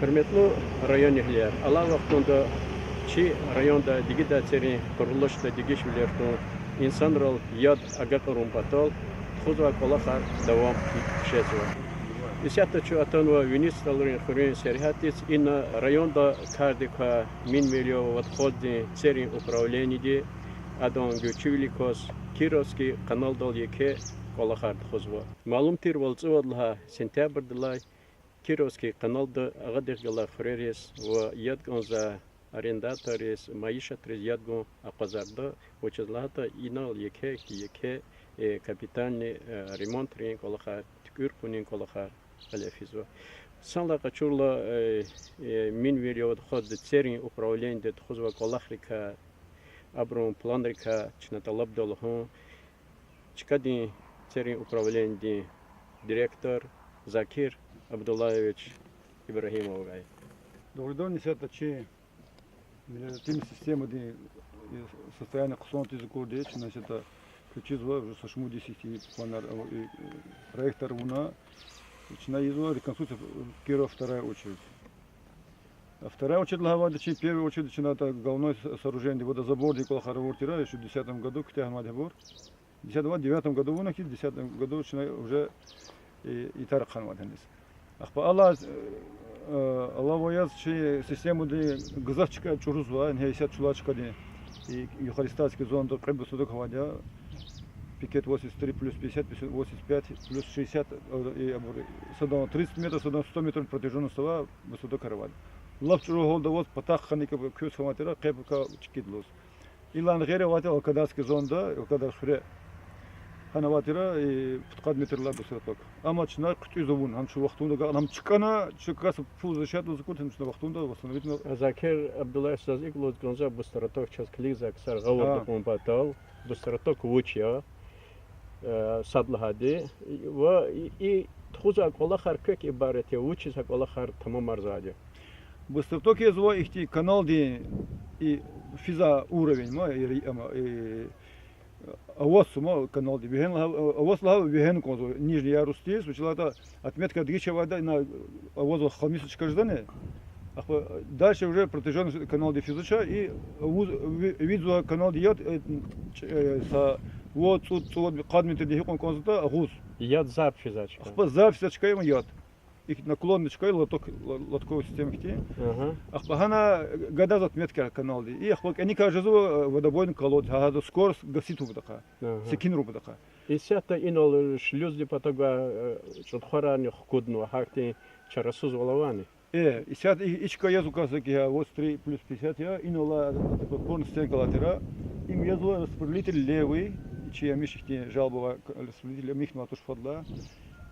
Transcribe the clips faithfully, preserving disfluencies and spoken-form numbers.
Гьуьрметлу районэгьлияр, алай вахтунда чи районда дигидай церин къурулушда дегишвилер хьун, инсанрал яд агакьарун патал тухузвай кӀвалахар давам жезва. Исятда чун атанва Вини СтӀалрин хуьруьн сергьятдиз, ина районда кардик квай Минвилио водоходдин церин управлениеди, адан гуьрчивилик кваз Кировский каналдал еке кӀвалахар тухузва. Малум тирвал, цӀувад лагьай сентябрдилай Кировский каналда агъадихъ галай хуьрериз ва яд кӀанзавай арендаторриз майишатриз яд гун акъвазарда, вучиз лагьайтӀа инал еке, еке, э, капитальный, э, ремонтрин кӀвалахар, туькӀуьр хьунин кӀвалахар кьиле физва. Санлай къачурла, э, э, Минвилио водоходдин церин управлениеди тухузвай кӀвалахрикай, абурун планрикай чна тӀалабда лугьун чкадин церин управлениедин директор Закир Абдуллаевич Ибрагьимовгай. Дугъриданни, исятда чи мелиоративный системадин, э, состояние хъсан тир акурди, чна исятда квез чизва, уже са шумуд йис ихьтин планар, э, э, проектар авуна, чна ийизва реконструкция Кирова вторая очередь. А вторая очередь лагьайвал, чи первая очередь чна это головной с-, сооружение, водозабордин кӀвалахар авур тир, ещё в десятом году куьтягьнавайди я абур. Десятом, девятом году авуна хьи, десятом году чна уже, э, итар хъанвайди я аниз. Ахпа алай, э, алава яз чи системадин гзаф чка чӀурузва, ингье исятда чулай чкадин, и Юхарестальский зонада кьве бусурдок авайди я, пикет восемьдесят три плюс пятьдесят, восемьдесят пять плюс шестьдесят, э, и абур, садан тридцать метров, садан сто метров протяжённость авай бусурдокар авайди. Лап чӀуру гьалда аваз патахъ хьана кӀвалахар квез хьанвай тир, къе-пака чкӀида лугьуз. Идалай гъейри авай тир Алкадарский зонада, Алкадар хуьре. Гьана авай тир, и, пудкъад метрдилай бусурдок. Амма чна хъуьтӀуьз авуна, гьам чи вахтунда агакьна, гьам чкӀана, чкӀаса пул защищать ийиз акурди, гьам чна вахтунда восстановить авуна. Закир Абдуллаевич, заз икӀ лугьуз кӀанзава, бусурдок чаз килигзавай ксар гъавурда кьун патал, бусурдок вуч я, э, сад лагьайди, ва и, и тухузвай кӀвалахар квек ибарат я, вучиз гьа кӀвалахар тамамарзавайди я? Бусурдок язва ихьтин каналдин и физвай уровень ма, и, ама, и, аваз ма каналдин вегьена лагьай, аваз лагьай вегьена кӀанзава нижний ярусдиз, вучиз лагьайтӀа отметка дегиш авайда ина авазва хамиса чка жедани. Ахпа дальше уже протяжённость каналдин физвач и авуз, ви-, визвай каналдин яд, э, ч-, э, са вад, цӀуд, цӀувад, къад метрдин гьикьван кӀанзаватӀа агъуз. Яд зарб физвай чка. Ахпа зарб физвай чка я ма яд. Ихьтин наклонный чка я, лоток, ло-, лотковый система хьтин. Ага. Ахпа гьана гадаз отметка каналдин. И ахпа кӀаникай жезва, э, водобойный колодец, гьа, гьада скорость гасить авурбадахъай. Ага. Секинрубадахъай. Исятда инал шлюздин патав гвай, э, чӀудхварарни хкуднава, гьахьтин чарасузвал авани? Э, исятда и, и чка яз указа ки, гьа, восемьдесят три плюс пятьдесят я, инал подпорная стенка алай тир. Им язва распределитель левый, чи амиш ихьтин жалоба авай распределитель михьнавай туш фадлай.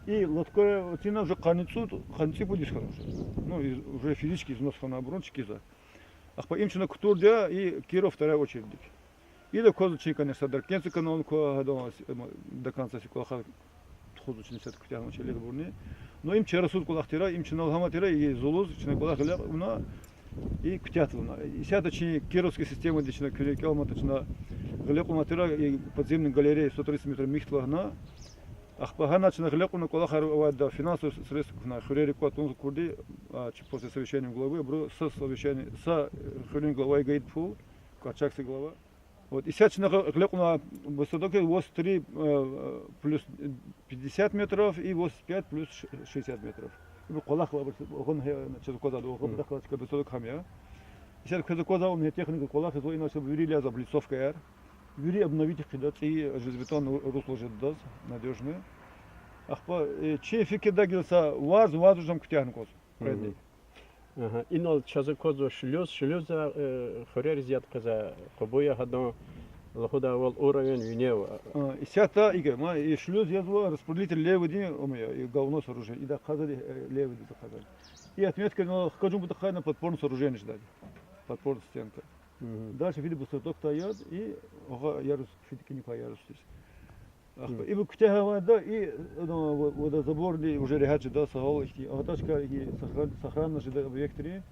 И лотка цина уже къанни цӀуд, къанни цӀипуд йис хьана уже. Ну, и, уже физически износ хьана абурун чкиза. Ахпа им чна кутурди я и Кирова вторая очередьдик. Ида квазва чи, конечно, Даркентский канални ква, гьадан, м, до конца си кӀвалахар тухузва чна исятда куьтягьнавай чилербурни. Но им чарасуз кӀвалах тир, им чна лагьана тир, и зулуз чна кӀвалах гъиле кьуна, и куьтягьна. Исятда чи Кировский системадиз чна куьне кӀелмата чна гъиле кьуна тир, и подземный галерея сто тридцать метров михьда лагьана. Ахпа гьана чна гъиле кьуна кӀвалахар авайда финансовый средства куьгьна, хуьрерик кӀватӀ тунз акурди, а, чи после совещания главы, абуру са совещание, са, э, хуьруьн главай гайид пул, Карчакский глава. Вот, исятда чна гъ-, гъиле кьуна бусурдок восемьдесят три, э, плюс пятьдесят метров и восемьдесят пять плюс шестьдесят метров. Ибур кӀвалахал абур гъун гье-, чаз аквазвайди, гъаб дахъал чка бусурдок гьам я. Исятда квез аквазва, ам гье техника кӀвалахзава, иначе вири ляза облицовкаяр. Вири обновить хъийида, цӀийи железобетонный русло жедадаз, надёжный. Ахпа, э, чи фикирда гила са варз, варз уже ам куьтягьна кӀанзава. Мгм. Къедни. Ага, инал чаз аквазва шлюз, шлюзда, э, хуьрериз яд къвезвай къубу я, гьадан лугьудайвал уровень винел. А, исятда иге, ма, и шлюз язва распределитель левыйдин, ам я, и головной сооружение, ида хъазади, э, левыйдиз хъазади. И отметка, ну, хкажун патахъай на подпорное сооружение жедади. Подпорная стенка. Мгм. Дальше фида бусурдокдай яд, и агъа ярус, фида кӀаник квай ярусдиз. Ахпа, мгм, ибур куьтягьайда, и, ну, во-, водозаборни уже регьят жеда, са гьал ихьтин, агъа тачка, и сохран-, сохранность жеда объектрин.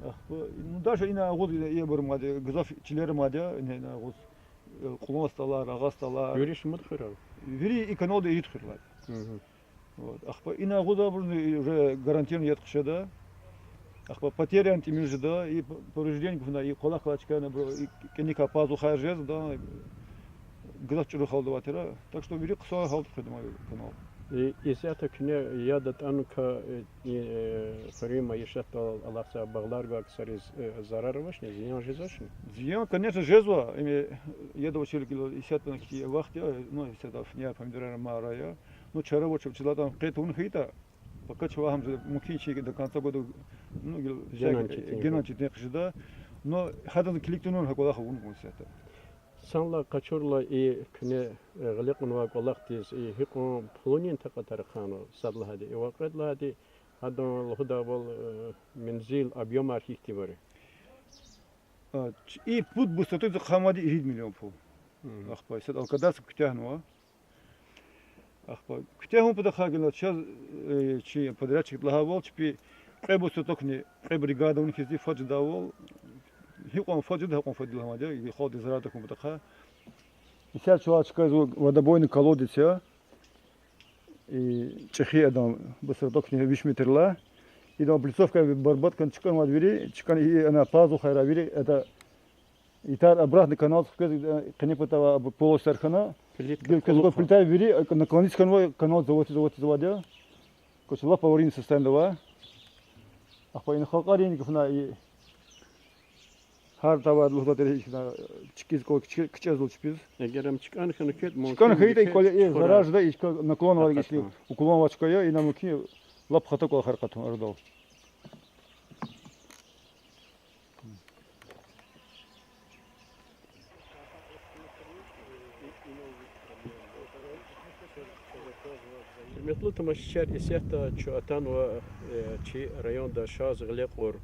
Ахпа, ну, даже ина агъуз, и абур мад я, гзаф чилер мад я, ина, ина агъуз, э, Кьулан СтӀалар, Агъа СтӀалар. Вири шумуд хуьрер? Вири и каналдин ирид хуьр алай. Мгм. Вот. Ахпа ина агъуз абуруз уже гарантированно яд хъжеда. Ахпа потеряни тӀимил жеда, и повреждение гуьгъуьна, и кӀвалах галай чкайра абуру, и кӀаникай пазухаяр жезва, гзаф чӀуру гьалда авай тир. Так что вири хъсан гьалда хъведа ман канал. И исятда куьне яд атӀаникай, э, э, хуьруьн майишатдал алахъзавай багълар гвай ксариз, э, зарар авачни, зиян жезвачни? Зиян, конечно, жезва. Им яд авачир гила исятда хьтин вахт я, ну, исятда финяр, помидорар амайра я. Ну, чара авач, чиз лагьайтӀа къе тавуна хьайитӀа, пока чавай гьам жеда, мумкин чи до конца года, ну, гила генани четин, генани четин хъжеда. Ну, гьадан килиг тавуна гьа кӀвалах авун кӀанзава исятда. Санлай къачурла и куьне, э, гъиле кьунвай кӀвалахдиз, и гьикьван пулунин такьатар хьанва, сад лагьайди, и ва кьвед лагьайди, гьадан лугьудайвал, э, мензил, объёмар гьихьтинбур я? А, ч-, и пуд бусатуз хъамади ирид миллион пул. Ахпа исятда алкадастр куьтягьнава. Ахпа куьтягьун патахъай гила чаз, э, чи подрядчикди лагьайвал, чпи кьве бусатухъни кьве бригада авуна хьиз фад жедайвал, гьикьван фад жеда, гьакьван фад лагьана, и халкьдиз зарар тахьун патахъай. Исятда чалай чкайризва водобойный колодец я. И чӀехи адан бусатухъни виш метрдилай. Идан облицовка барбатӀ хьана, чкӀанвайди вири, чкӀана и ана пазухайра вири, это и тар обратно каналдиз хквез, э, къенепатава абур полостар хьана. Плитка, гил квез плита вири, э, наклониться хьанва, канал заводиз, заводиз авайди я. Короче, лап аварийный состояниеда ава. Ахпа ина халкьарин гафна и гьар тавар лугьузвайди тир, ина чкӀиз кӀвал кичӀе-, кичӀезва чпиз. Эгер ам чкӀана хьана хьайитӀа, чкӀана хьайитӀа, и кӀвале, э, зарар жеда, и чка наклон авай, если уклон авай чка я, ина мумкин лап хата кӀвалахар акъатун арадал. Гьуьрметлу тамашачияр, исятда чун атанва, э, чи районда Шаз Гъиле Кьур,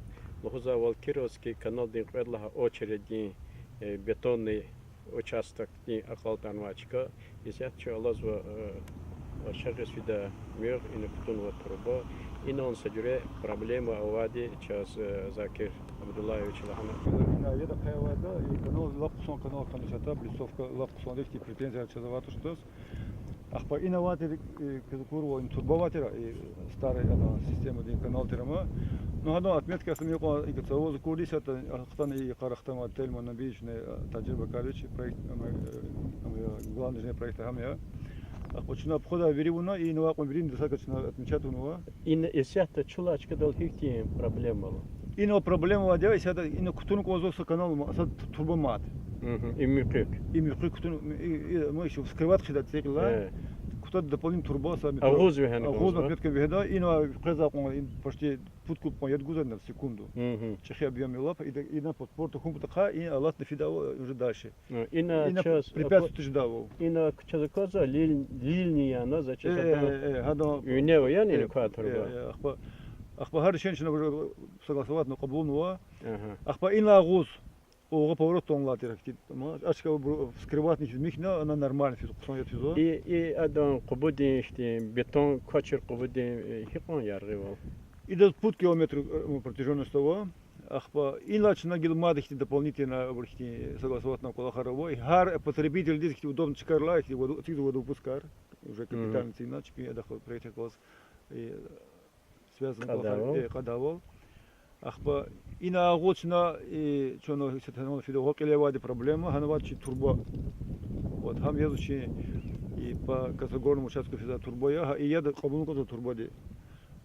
лугьузвайвал, Кировский каналдин кьвед лагьай очереддин, э, бетонный участокдин акьалтӀанвай чка. Исятда чун алазва, э, шагъиз фида муьгъ, ина кутунва труба. Инални са жуьре проблема авайди чаз, э, Закир Абдуллаевича лагьана. Ина яд ахъайвайда, и канал лап хъсан канал хьана чата, облицовка лап хъсан, ихьтин претензияр чаз авайди туш адаз. Ахпа ина авай тир, э, куьз акурвал, ина труба авай тир, и старый, ана, системадин канал тир ам. Ну, гьадан отметкаяр са мукьва, икӀ цавуз акурди исятда, ахтана и йикъара хтанвай Тельман Набиевич, э, Таджир Бакарович, проект, ам, э, ам, э, главный инженер проекта гьам я. Ахпа чна похода вири авуна, и ина авай кьван вирин десятка чна отмечать авунва. Ина исятда чулай чкадал гьихьтин проблема ава? Ина проблема авайди я, исятда ина кутуна кӀанзава са канал ма-, са т-, труба мад. Им муькъуьк. Им муькъуьк кутуна, и, и, ну, ещё вскрывать хъжеда цӀийи кьилелай. Кутада дополнительно труба са метр. Агъуз вегьена кӀанзава. Агъуз отметка вегьена, ина къвезвай кьван, ин почти пуд куб кьван яд гузва в секунду. ЧӀехи объём я лап, и, ина подпор тахьун патахъай, ин алатна фидайвал уже дальше. Ина чаз препятствие тушдайвал. Ина чаз аквазва лил-, лилни яна, за чаз, э, э, гьадан вине ава, яни, э, ина квай труба. Э, э, ахпа, ахпа гьа решение чна уже согласовать авуна, кьабулнава. Ахпа ина агъуз, огъа поворот тунлай тир ахьтин, ма, а чка вскрыватьни хьиз михьна, ана нормально физ, хъсан яд физва. И, и адан къубудин ихьтин, бетон квачир къубудин, э, гьикьван яргъивал? Идаз пуд километр, э, протяжённость ава. Ахпа инлай чна гила мад ихьтин дополнительно абур ихьтин согласовать авуна кӀвалахар ава. И гьар потребительдиз ихьтин удобный чкайрилай, ихьтин воду-, эцигзава водовыпускар. Уже капитально эцигна, чпин адахъ проектдихъ галаз, э, связан кӀвалахар, э, кьадайвал. Ахпа ина агъуз чна, э, чна исятда гьана фида, гьа кьиле авайди проблема, гьана авайди чи труба. Вот, гьам язва чи, и по косогорному участку физвай труба я, гьа и яд кьабулна кӀанзава турбади.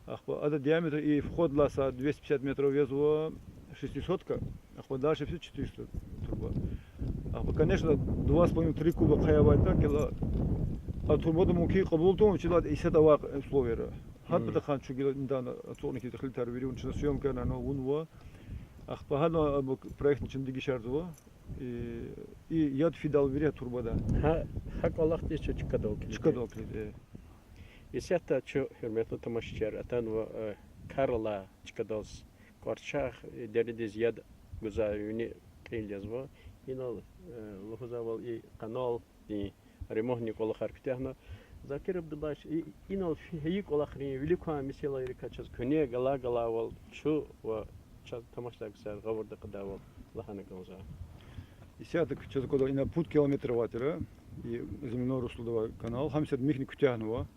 Ахпа ада диаметр и входдилай са двести пятьдесят метров язва шестисотка, ахпа дальше всё четыреста труба. Ахпа, конечно, два с половиной, три куба ахъая авайди я, гила а турбада мумкин кьабул тун, чилай исятда авай условияра. Гьа патахъай чун гила идан ацукьна хьиз эхтилатар вири авуна, чна съёмкаяр гьана авунва. Ахпа гьадан, а, проектни чна дегишарзава. И, и яд фидайвал вири а турбада. Гьа, гьа кӀвалахдиз чун чкадал килигда. Чкадал килигда, э. Исятда чун, гьуьрметлу тамашачияр, атанва, э, Карла чкадиз, КӀварчагъ, э, дередиз яд гузвай вини кьил язва. Инал, э, лугьузвайвал, и каналдин ремонтни кӀвалахар куьтягьна. Закир Абдуллаевич, и, инал фи-, гьи кӀвалахрин, вилик квай месэлайрикай чаз куьне галай-галайвал чун ва чаз тамашдай ксар гъавурда кьадайвал лагьана кӀанзава. Исятда чаз аквада ина пуд километр авай тир, и земляной руслодавай канал, гьам исятда михьна куьтягьнава.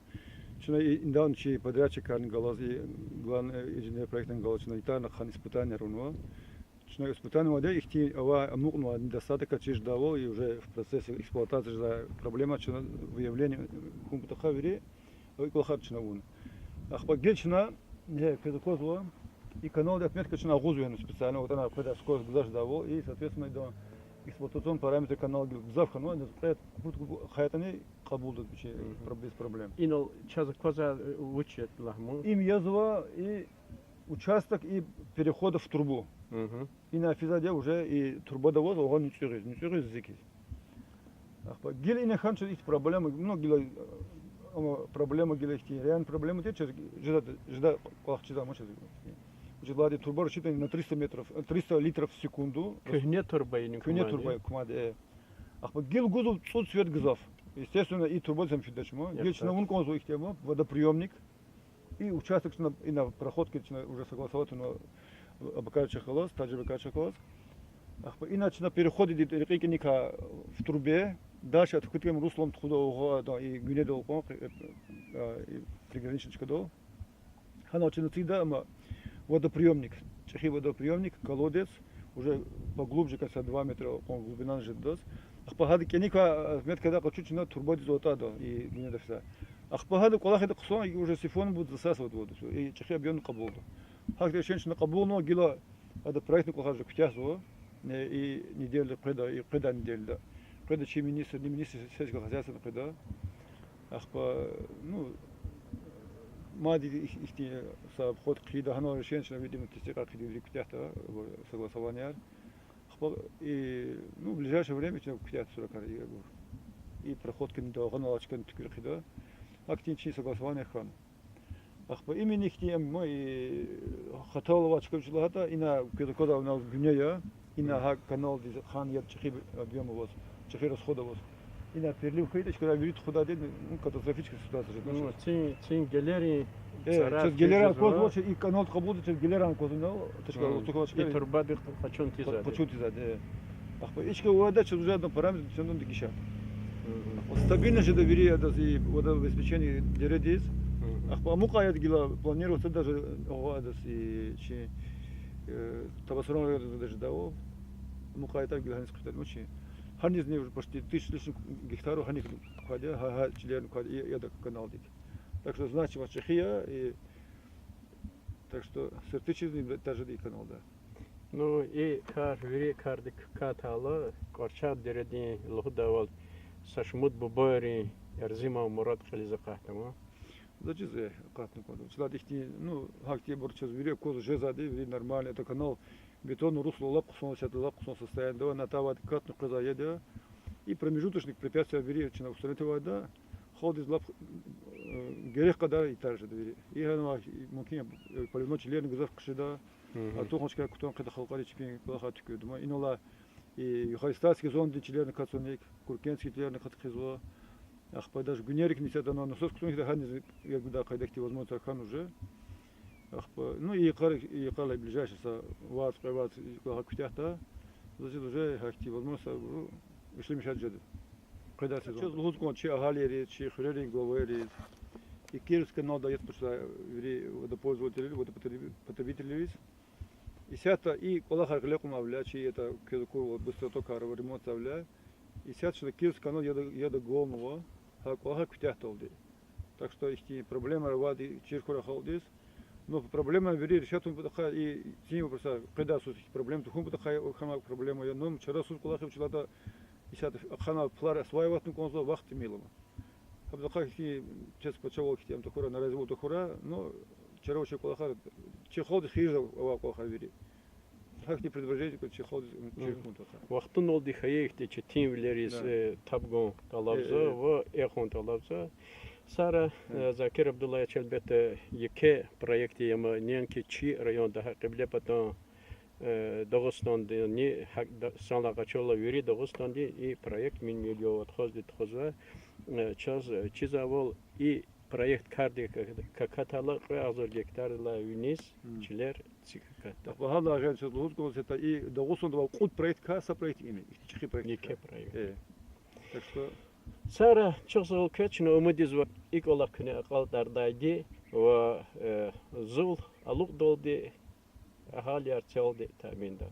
Чна и, индан чи подрядчикарни галаз, и главный инженер проектни галаз чна итарна хъсан испытаниеяр авунва. Чна испытание авайди ихьтин авай амукьнавай недостатокар чир жедайвал, и уже в процессе эксплуатации жедай проблема чна выявление хьун патахъай вири, и кӀвалахар чна авуна. Ахпа гила чна, э, квез аквазва, и каналдин отметка чна агъуз вегьена специально, вот ана къведай скорость гзаф жедайвал, и, соответственно, идан эксплуатационный параметр канал гила гзаф хьанва, кьвед-пуд кьу хьайитӀани кьабулда вичи, Мгм. про-, без проблем. Инал чаз аквазвай, э, вуч я лагьму? Им язва и участок и перехода в трубу. Мгм. Ина физвайди я уже и трубада аваз, агъа нуцӀуьгъиз, нуцӀуьгъиз зикиз. Ахпа гила ина хьана чаз ихьтин проблема, ну, гила, э, ама проблема гила ихьтин, реальный проблема тир, чаз жеда, жеда кӀвалах чизвай ама чаз. Учиз лагьайди труба рассчитана на триста метров, э, триста литров в секунду. Куьгьне труба я, Куьгьне труба я, кумади, э. Ахпа гила гузва цӀуд цвет гзаф. Естественно, и трубадиз ам фидач ма. Гила чна авун кӀанзава ихьтин ама водоприёмник. И участок чна ина проходка чна уже согласовать авунва Абакарчахъ галаз, Таджи Абакарчахъ галаз. Ахпа ина чна переходдиз рекьин кӀаникай в трубе, дальше ат хкутгем руслом тухуда агъа, да, и гуьнедал кьван, э, э, и приграничный чкадал. Гьанал чна эцигда ама водоприёмник, чӀехи водоприёмник, колодец, уже поглубже, как два метра кьван глубина жедайди я. Ахпа гьада кӀаникай, а, отметкадай къачу чна трубадиз атӀуда и гуьнеда физва. Ахпа гьада кӀвалахида хъсан, и уже сифон будет засасывать воду, и чӀехи объёмни кьабулда. Гьахьтин решение чна кьабулнава, гила ада проектный кӀвалахар уже куьтягьзава, э, и неделяда, къведа, и къведай неделяда. Къведа чи министрни, министр сельского хозяйствони къведа. Ахпа, ну, мад их-, ихьтин са ход хъийида, гьанал решение чна, видимо, тестикьар хъийида, вири куьтягьда, согласованияяр. Ахпа, и, ну, в ближайшее время чна куьтягьда суракар, и, и проходкани да, гьанал а чкани туькӀуьр хъийида. Гьахьтин чи согласование хьана. Ахпа именно ихьтин ам, и, хатал авай чка вуч лагьайтӀа, ина квез аквазвай, ана гуьне я, ина гьа каналдиз хьана яд чӀехи объём аваз, чӀехи расход аваз. Ина перелив хьайитӀа, чкада вири тухудайди, ну, катастрофическая ситуация жеда. Ну, чаз, цин, цин гелерин, э, цара чаз гелерар аквазва, чаз и каналди кьабулда, чаз гелерар аквазва, ну, точка, и турбади къачун тийизвайди. Къачун тийизвайди, э. Ахпа и чка авайда чаз уже адан параметр чандун дегишарда. Стабильно жеда вири адаз и водообеспечение дередиз. Ахпа амукьай яд гила планироваться даже агъа адаз и чи, э, Табасаран районда даже жедайвал. Амукьай ятӀа гила гьаниз хъфидайди ман чи. Гьанизни уже почти тысяча с лишним гектар гьаник квайди я, гьа, гьа чилерни квайди я, яд каналдик. Так что значимость чӀехи я, и так что сертичизни этажда и каналда. Ну, и кар, вири кардик катайла, Кьварчар дередин лугьудайвал, са шумуд бубайрин Эрзиман Мурад кьилиз акъатнава. Заз чиз акъатна кӀанда. Чизвайди ихьтин, ну, гьахьтинбур чаз вири аквазва жезвайди, вири нормально, это канал, бетонный русло лап хъсан, сятда лап хъсан состояниеда ава, атӀа авайди катна къвезвай яд я. И промежуточный препятствия вири чна устранить авайда, халкьдиз лап, э, герек кьадар итар жеда вири. И гьанва мумкин, э, поливной чилерни гзаф хъжеда, атун хъван чкаяр кутан хъийида халкьари чпин кӀвалахар туькӀуьрда ма. Инал и Юхарестатский зонадин чилерни катзаваник, Куркенский чилерни кат хъийизва. Ахпа даже гуьнерикни сятда насос кутун хьайитӀа гьаниз ягъидай къайдада ихьтин возможностьар хьана уже. Ахпа, ну, и йикъар, и йикъаралай ближайший са вацӀ, кьве вацӀ кӀвалах куьтягьда, заз чиз уже гьахьтин возможностьар ишлемишайди жеда. Къведай сезон. Чаз лугьуз кӀан чи агьалийриз, чи хуьрерин главайриз, и Кировский каналдай яд къачудай вири водопользователь, водопотреби-, потребительриз. Исятда и кӀвалахар гъиле кьунвайвиляй, чи это квез акурвал быстротокар ремонтзавайвиляй, исятда чна Кировский канал яда, яда гвалнава, гьа кӀвалахар куьтягьдалди. Так что ихьтин проблемаяр авайди чир хьурай халкьдиз. Ну, проблемаяр вири решать авун патахъай, и цин вопросар, къведай йисуз ихьтин проблема тухун патахъай хьанвай проблема я, ну, чарасуз кӀвалах я, вучиз лагьайтӀа исятда ахъанвай пулар осваивать авун кӀанзава, вахт тӀимил ама. Гьабурухъай хьи, чаз пачагьвал хьтин ам тахьурай, наразивал тахьурай, ну, чара авачир кӀвалахар, чи халкьдиз хийир авай кӀвалахар вири. Гьахьтин предложение чи халкьдиз чир хьун патахъай. Вахтуналди хьайи ихьтин четинвилериз, э, таб гун тӀалабзава ва эхун тӀалабзава. Сара, э, Закир Абдуллаевич, гьелбетда, еке проект я ма, неинки чи районда, гьакӀ Кьиблепатан, э, Дагъустандани, гьакӀ да-, санлай къачурла вири Дагъустандани и проект мин миллион вад хазди тухузва, э, чаз, э, чизвайвал и проект кардик акатайла кьве агъзур гектардилай виниз чилер цик акатда. Гьа, гьа гъен чаз лугьуз кӀанзава, и Дагъустанда авай кьуд проекткай са проект им я, чӀехи проект. Еке проект. Так что Сара, чухсагъул квез, чна умуд ийизва и кӀвалах куьне акьалтӀардайди ва, э, зул алукьдалди, агьалияр чалди таминда.